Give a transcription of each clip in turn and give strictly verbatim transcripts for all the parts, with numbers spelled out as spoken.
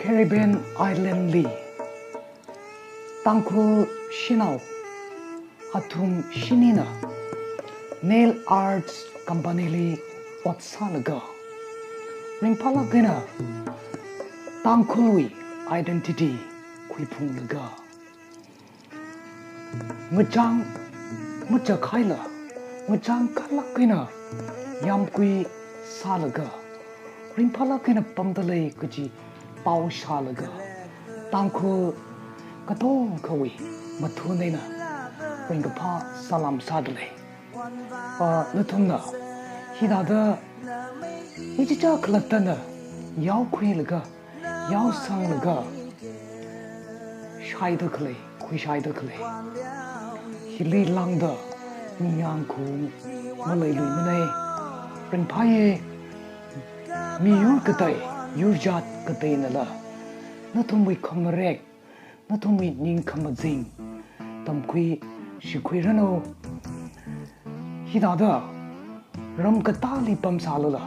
Caribbean Island li Tangkhul shanao athum shinina Nail Arts Company li ot sālaga, ringphālāk eina Tangkhulwui identity khuiphunglaga, ngachang, ngachak haila, ngachang kalāk eina yāmgui sālaga, ringphālāk eina pamdalei kaji pao shālaga, Tangkhul katongkhawui mathun eina ringkaphā salam sādalei. Ah, nathumna hithāda ichicha khalattana yaokhuilaga, yaosanglaga, shaida khalei, khuishaida khalei, hili lāngda ningyāng khaung maleiluimanei. Ringphāye, miyur katei, yurjat kateinala nathumwui khamarek, nathumwui ning khamazing tamkhui shikhuiranu. Hithāda ram katāli pamsālala,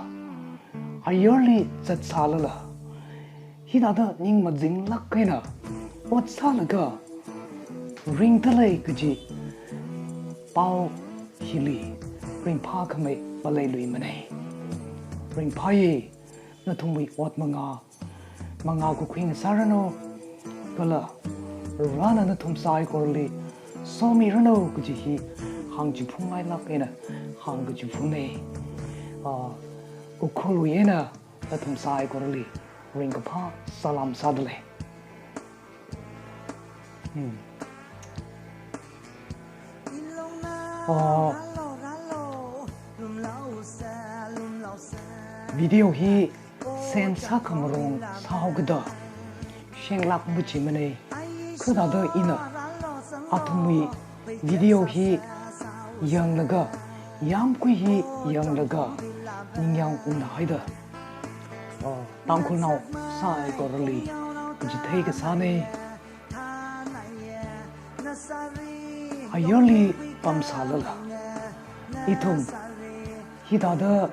ayarli zatsālala, hithāda ning mazinglāk eina ot sālaga ringdalei kaji pao hili ringphākhamei maleiluimanei. Ringphāye, nathumwui ot mangā, mangā kukhui ngasāranu, kala Varena nathum saikorali somiranu kaji hi hāngchiphungngailāk eina hāngkachiphungnei. Ah, Ukhrulwui eina nathum saikorali ringkaphā salam sādalei. Hmm. Ah, video hi send sākhamarong sāhaokida shenglāk machimanei. Kha thāda ina athumwui video hi yanglaga, yāmgui hi yanglaga, ningyāng unghaida, ah, Tangkhulnao saikorali kachithei kasānei. Ayarli pamsālala, ithum hithāda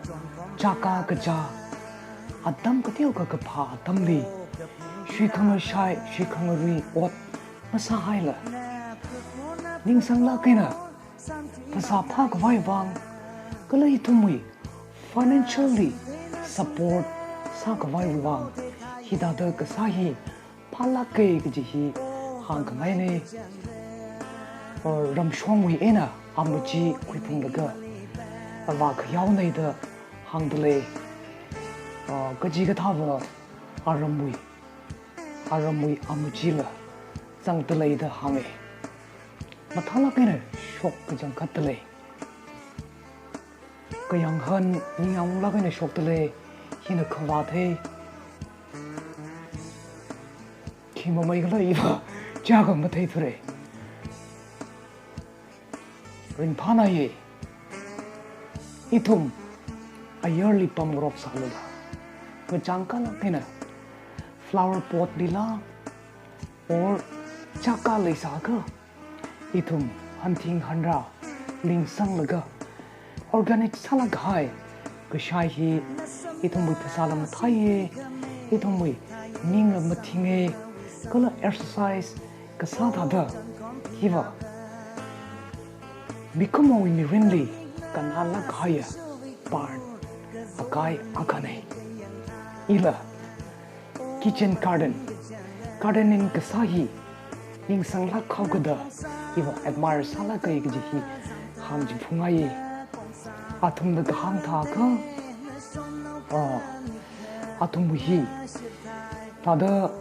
chākā kachā, atam kateokha kaphā atamli, shuikhamashai, shuikhamarui ot masāhaila, ningsanglāk eina phasā phākhavai vang, kala ithumwui financially support sākhavai vang, hithāda kasā hi phālāke kaji hi hāngkhangainei. Uh, ramshongwui eina amachi khuiphunglaga, avā khayaonei da hāngdalei. Uh, kachikathāva aramwui, aramwui amachila zangdalei da hānge. Mathālāk eina shok kachangkhatdalei. Kayānghan ningyānglāk eina shokdalei, hina khavā thei. Khi mamei khala iva chākha matheithurei. Ringphānaye, ithum ayarli pamngarok sālala, ngachang kalāk eina flower pot lila, or chākā leisākha, ithum hanthing hanrā lingsanglaga, organic sālāk kahai kashai hi ithumwui phasāla mathāiye, ithumwui ningla mathinge, kala exercise kasā thāda hiva mikumowui mirinli kannālāk kahaiya part akai akhanei. Ila kitchen garden, gardening kasā hi ningsanglāk haokida, iva admire sālāke kaji hi hāngchiphungngaiye. Athumna kahāng thākha, ah, athum hi thāda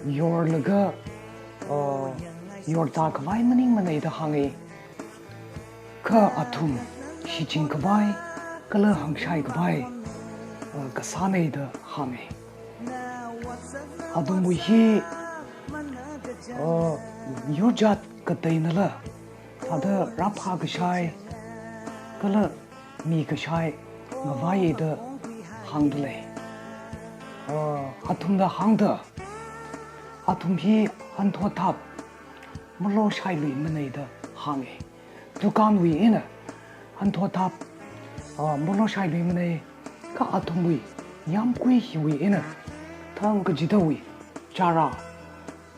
yorlaga, ah, yorda khavai maningmanei da hānge. Kha athum shichin khavai, kala hāngshai khavai, uh, kasānei da hānge. Athumwui hi, uh, yurjat kateinala, thāda rāphā kashai, kala mi kashai ngavaiye da hāngdalei. Uh, athumna hāngda, athum hi hanthotthap maloshailuimanei da hānge. Dukanwui eina hanthotthap, ah, maloshailuimanei, kha athumwui Yamkui hiwui eina thang kachidawui chara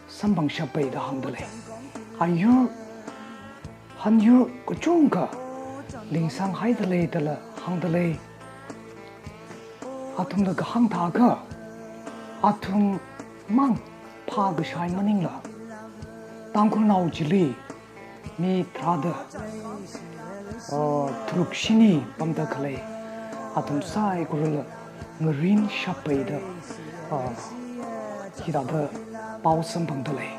samphangshappai da hāngdalei. Ayur, hanyur kachungkha lingsanghaidalei dala hāngdalei. Athumna kahāng thākha, athum mang phākashai maningla, Tangkhulnao chili mi tharāda, uh, tharuk shini pamda khalei athum saikorala ngarinshappai da, uh, hithāda pao samphangdalei.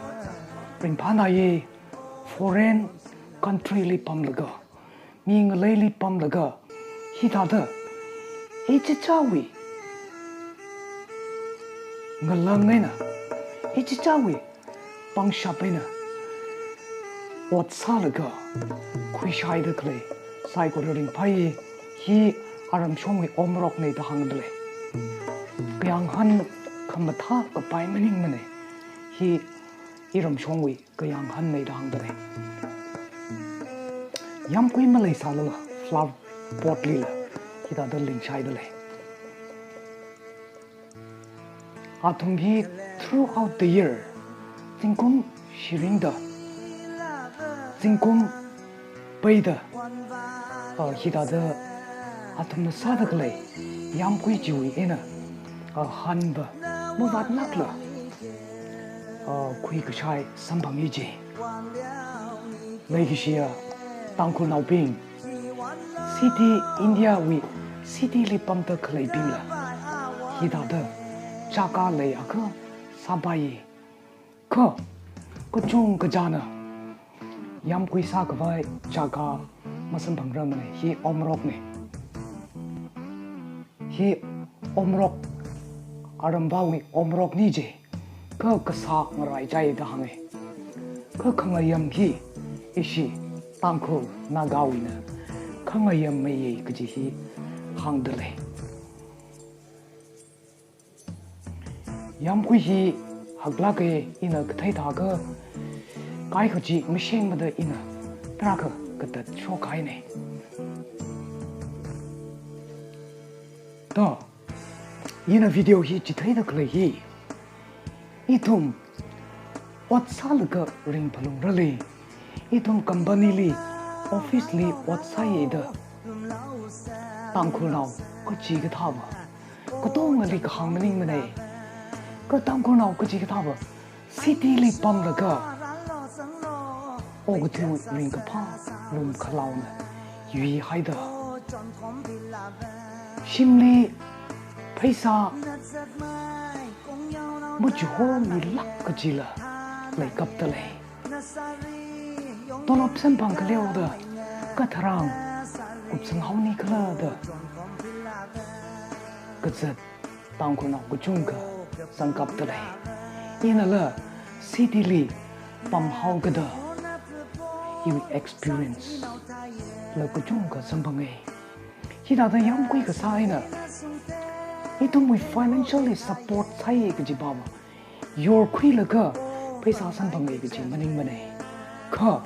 Ringphānāye, foreign country li pamlaga, mi ngaleili pamlaga, hithāda ichichāwui ngalang eina, ichichāwui pangshap eina ot sālaga khuishaida khalei saikora ringphāye. Hi aramshongwui omrokne da hāngdalei. Kayānghan khamathā kapai maningmane. Hi iramshongwui kayānghanne da hāngdalei. Yamkui maleisālala flower pot lila hithāda lingshaidalei. Athum hi throughout the year, zingkum shiringda, zingkum peida, uh, hithāda athumna sāda khalei yamkui chiwui eina, uh, hanva mavātlākla, uh, khuikashai samphanga ji. Leikashiya Tangkhulnaobing, city, India wui city li pamda khaleibingla hithāda chaka leiakha sāpaiye. Kha kachungkha china yamkui sākhavai chaka masamphangrarmane, hi omrokne. Hi omrok, aramvāwui omrokne ji. Kha kasā ngaraichai da hānge. Kha khangayam hi ishi Tangkhul Nagawuina khangayam meiye kaji hi hāngdalei. Yamkui hi haklāke, ina kathei thākha kaikha chi mashengmada ina tarākha katat shokhaine. To, ina video hi chitheida khalei hi, ithum ot sālaga ringphalungrale. Ithum company li, office li ot sāye da Tangkhulnao kachikathāva katongali kahāng maningmane. Kha Tangkhulnao kachikathāva city li pamlaga okathui ringkaphā lumkhalaona yuihaida, shimli pheisā machihomilāk kachila leikapdalei. Tolop samphang khaleoda katharang kupsanghaoni khala da kazat Tangkhulnao kachungkha zangkapdalei. Inala city li pamhaokada iwui experience la kachungkha samphange. Hithāda yamkui kasā eina ithumwui financially support sāye kaji pava yorkhuilaga pheisā samphange kaji maningmane. Kha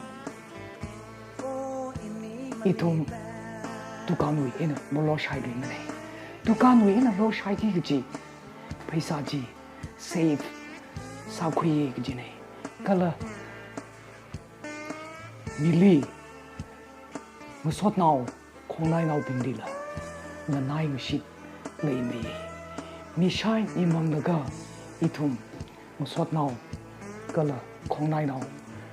ithum dukanwui eina maloshailui mane. Dukanwui eina loshaiki kaji pheisā chi save sākhuiye kajine. Kala mili, masotnao, khongnainaobinglila nganai ngashit leimeiye. Mishai mimanglaga ithum masotnao kala khongnainao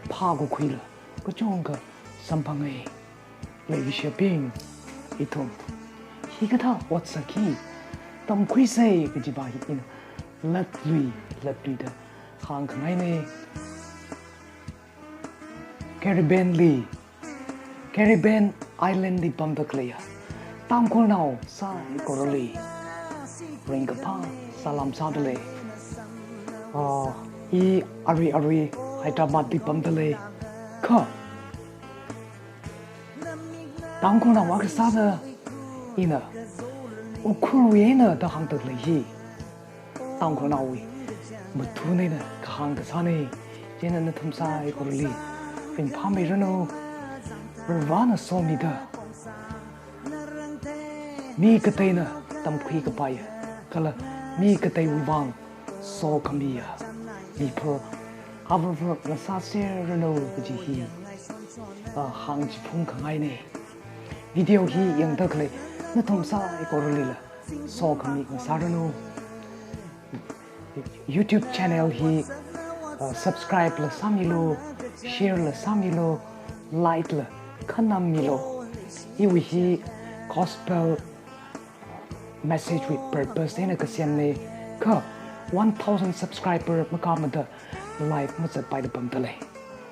phākakhuila kachungkha samphange. Leikashiyabing, ithum hikathā ot sāki tamkhuise kajiva hi ina latlui latluida hāngkhangaine. Caribbean li, Caribbean island li pamda khaleiya Tangkhulnao saikorali ringkaphā salam sādalei. Ah, i arui arui Hyderabad li pamdalei. Kha Tangkhulnao akha sāda ina Ukhrulwui eina da hāngda khalei hi Tangkhulnaowui mathun eina kahāng kasāne. Chieina nathum saikorali ringphāmeiranu. Varivarana somida mi kateina tamkhui kapaiya kala mi kateiwui vang sokhamiya mipho avāva ngasāserranu kaji hi, ah, hāngchiphung khangaina. Video hi yangda khalei nathum saikoralila sokhami ngasāranu. YouTube channel hi, uh, subscribe la sāmilu, share la sāmilu, like la khanam milu. Iwui hi gospel message with purpose eina kasemna, kha one thousand subscriber makāmada live mazatpaida pamdalei.